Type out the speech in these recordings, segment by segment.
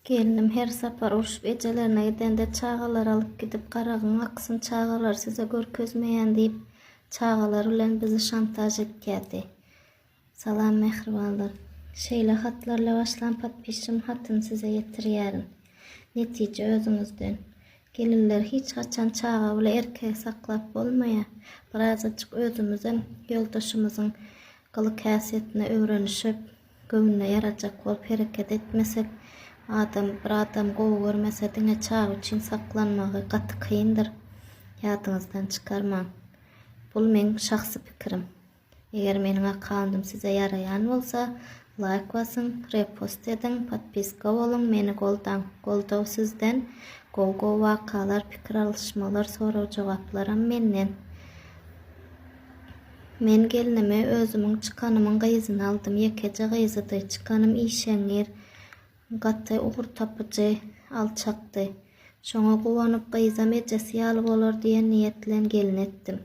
Gelnim her sapar urşup ejelerine gidende çagalary alyp gidip garagyň aksyn çagalary size görkezmeýän diýip çagalar bilen bizi şantaž etýärdi. Salam mähribanlar. Şeýle hatlarla başlan podpisçim hatyny size ýetirýärin. Netije özüňizden. Gelinler hiç haçan çaga bile erkegi saklap bolmaýar. Birazajyk özümizem ýoldaşymyzyň gylyk-häsiýetine öwrenişip, Göwnüne ýarajak bolup hereket etmesek, adam bir adamy gowy görmese diňe çaga üçin saklanmagy gaty kyndyr. Ýadyňyzdan çykarmaň. Bul meň şahsy pikirim. Eger meniň akkauntym size ýaraýan bolsa, laýk basyň, repost ediň, podpiska boluň, meni goldaň. Goldaw sizden, gowy gowy wakalar, pikir alyşmalar, sorag jogaplaram menden. Men gelnime özümiň çykanymyň gyzyny aldym. Ýekeje gyzydy. Çykanym işeňňir, gaty ugurtapyjy, alçakdy. Şoňa guwanyp, gyzam ejesi ýaly bolar diýen niýet bilen gelin etdim.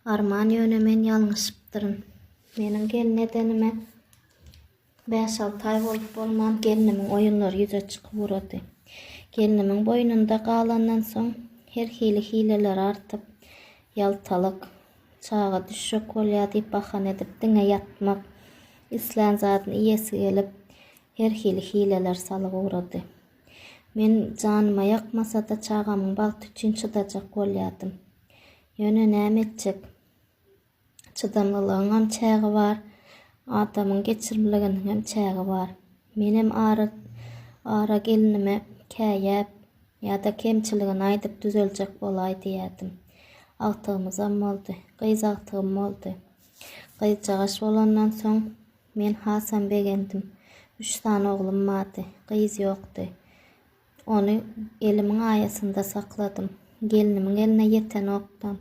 Arman ýöne men ýalňyşypdyryn. Meniň gelin edenime Bäş-alty aý bolup-bolman gelnimiň oýunlary ýüze çykyp ugrady. Gelnimiň boýnunda galandan soň her hili hileleri artyp, ýaltalyk, çaga düşjek bolýar diýip bahana edip diňe ýatmak, islän zadyny iýesi gelip, her hili hileler salyp ugrady. Men janyma ýakmasa-da çagamyň bagty üçin çydajak bolýardym. Ýöne näme etjek? Çydamlylygyňam çägi bar, adamyň geçirimliginiňem çägi bar. Menem ara ara gelnime käýäp ýa-da kemçiligini aýdyp düzeljek bolaý diýýärdim. Agtygymyzam boldy. Gyz agtygym boldy. Gyzjagaş bolandan soň men hasam begendim. Üç sany oglum bardy. Gyz ýokdy. Ony elimiň aýasynda sakladym. Gelnimiň eline ýetenokdam.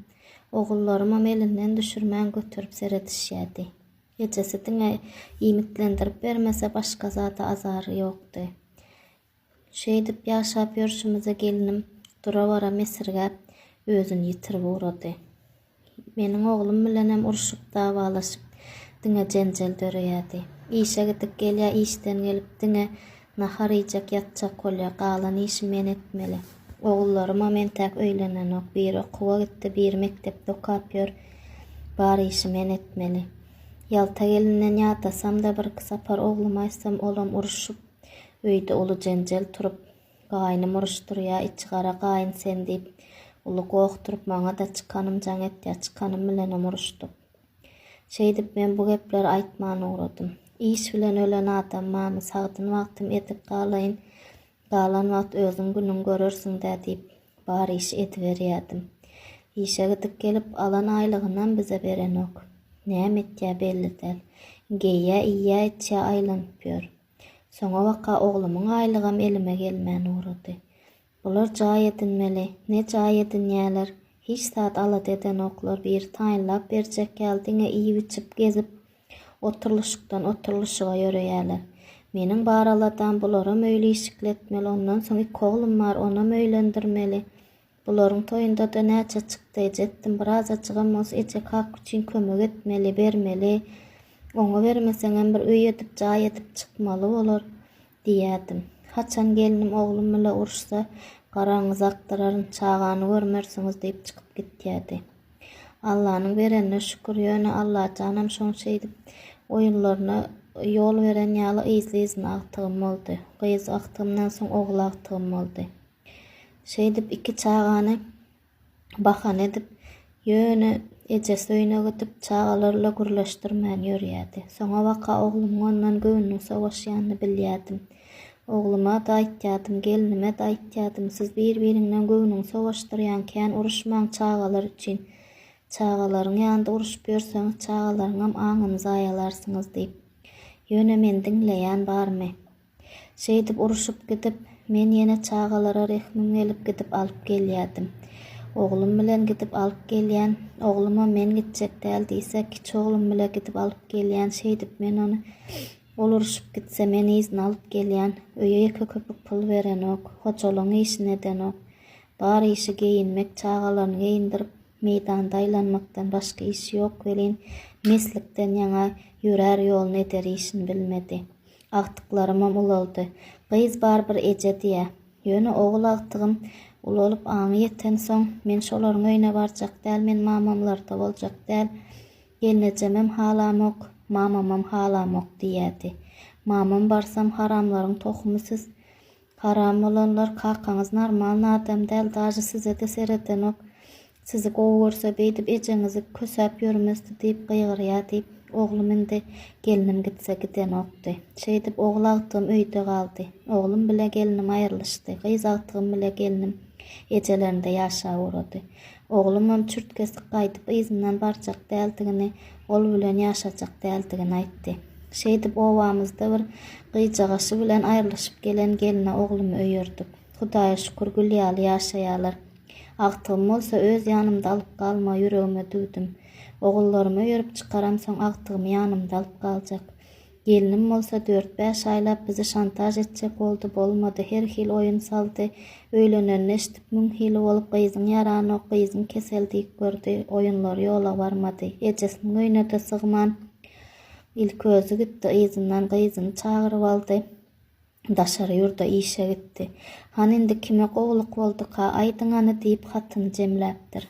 Ogullarymam elinden düşürmän göterip seredişýärdi. Ejesi diňe iýmitlendirip bermese başga zada azary ýokdy. Şeýdip ýaşap ýörşümize gelnim dura-bara mesirgäp, özüni ýitirip ugrady. Meniň oglum bilenem urşup, dawalaşyp, diňe jenjel döreýärdi. Işe gidip gelýär, işden gelip diňe nahar iýjek, ýatjak bolýar. Galan işi men etmeli. Ogullarymam entäk öýlenenok. Biri okuwa gitdi, biri mekdepde okap ýör. Bar işi men etmeli. Ýalta gelinden ýadasam-da, birki sapar ogluma aýtsam, olam urşup, öýde uly jenjel turup, Gaýnym uruşdyrýa içigara gaýyn sen diýip uly goh turup maňada çykanym jaň etýä çykanym bilenem uruşdyk. Şeýdip men bu gepleri aýtman ugradym. Iş bilen ölen adam barmy sagdyn wagtym edip galaýyn galan wagt özüň günüň görersiňdä diýip bar işi ediberýädim. Işe gidip gelip alan aýlygynam bize berenok. Näme etýä belli däl. Geýýä iýýä içýä aýlanyp ýör. Soňabaka oglumyň aýlygam elime gelmän ugrady. Bular jaý edinmeli. Ne jaý edinýäler. Hiç zat alada edenoklar. Biri taýynlap berjek ýaly diňe iýip-içip, gezip, oturylyşykdan oturylyşyga ýöreýäler. Meniň bar aladam bularam öýli-işikli etmeli. Ondan soň iki oglum bar, onam öýlendirmeli. Bularyň toýunda-da näçe çykdaýjy etdim, birazajygam bolsa eje-kaka üçin kömek etmeli, bermeli. Oňa bermeseňem bir öý edip, jaý edip çykmaly bolar diýýärdim. Haçan gelnim oglum bile uruşsa, garaňyzy akdyraryn, çagany görmersiňiz diýip çykyp gitýärdi. Allanyň berenine şükür, ýöne Allajanam şoň şeýdip oýunlaryna ýol beren ýaly yzly-yzyna agtygym boldy. Gyz agtygymdan soň ogul agtygym boldy. Şeýdip iki çagany bahana edip, ýöne ejesi öýüne gidip, çagalar bilen gürleşdirmän ýörýärdi. Soňabaka oglumyň ondan göwnüniň sowaşýanyny bilýärdim. Ogluma-da aýtýardym, gelnime-de aýtýardym, siz bir-biriňden göwnüňi sowaşdyrýaň, kän uruşmaň çagalar üçin. Çagalaryň ýanynda uruşyp ýörseňiz, çagalaryňam aňyny zaýalarsyňyz diýip. Ýöne meni diňleýän barmy? Şeýdip urşup gidip, men ýene çagalara rehmim gelip gidip alyp gelýärdim. Oglum bilen gidip alyp gelýän, oglumam men gitjek däl diýse, kiçi oglum bile gidip alyp gelýän, şeýdip men ony ol urşup gitse men yzyna alyp gelýän, öýe ýeke köpük pul berenok, hojalygyň işini edenok. Bar işi geýinmek, çagalaryny geýindirip, meýdanda aýlanmakdan başga işi ýok welin, meslikden ýaňa ýörär ýoluny eder işini bilmedi. Agtyklarymam ulaldy. Gyz bar bir eje diýýä. Ýöne ogul agtygym ulalyp aňy ýetensoň, men şolaryň öýüne barjak däl, men mamamlarda boljak däl, gelnejemem halamok, mamamam halamok diýýädi. Mamam barsam haramlaryň tohumy siz Haram bolanlar kakaňyz normalny adam däl daže sizede seredenok sizi gowy görse beýdip ejeňizi kösäp ýörmezdi diýip gygyrýa diýip oglum indi gelnim gitse gidenokdy şeýdip ogul agtygym öýde galdy oglum bile gelnim aýrylyşdy gyz agtygym bile gelnim ejelerinde ýaşap ugrady oglumam çürt kesik gaýdyp yzyndan barjak däldigini ol bilen ýaşajak däldigini aýtdy. Şeýdip obamyzda bir gyjagaşy bilen aýrylyşyp gelen gelne oglumy öýerdik. Hudaýa şükür gül ýaly ýaşaýalar. Agtygym bolsa öz ýanymda alyp galmagy ýüregime düwdüm. Ogullarymy öýerip çykaramsoň agtygymy ýanymda alyp galjak. Gelnim bolsa dört-bäş aýlap bizi şantaž etjek boldy, bolmady, her hili oýun saldy. Öýlenenini eşidip müň hili bolup gyzyň ýaranok, gyzyň kesel diýip gördi, oýunlary ýola barmady. Ejesiniň öýüne-de sygman, Ilki özi gitdi, yzyndan gyzyny çagyryp aldy. Daşary ýurda işe gitdi. Hany indi kime gowulyk bolduka, aýdyň hany diýip hatyny jemläpdir.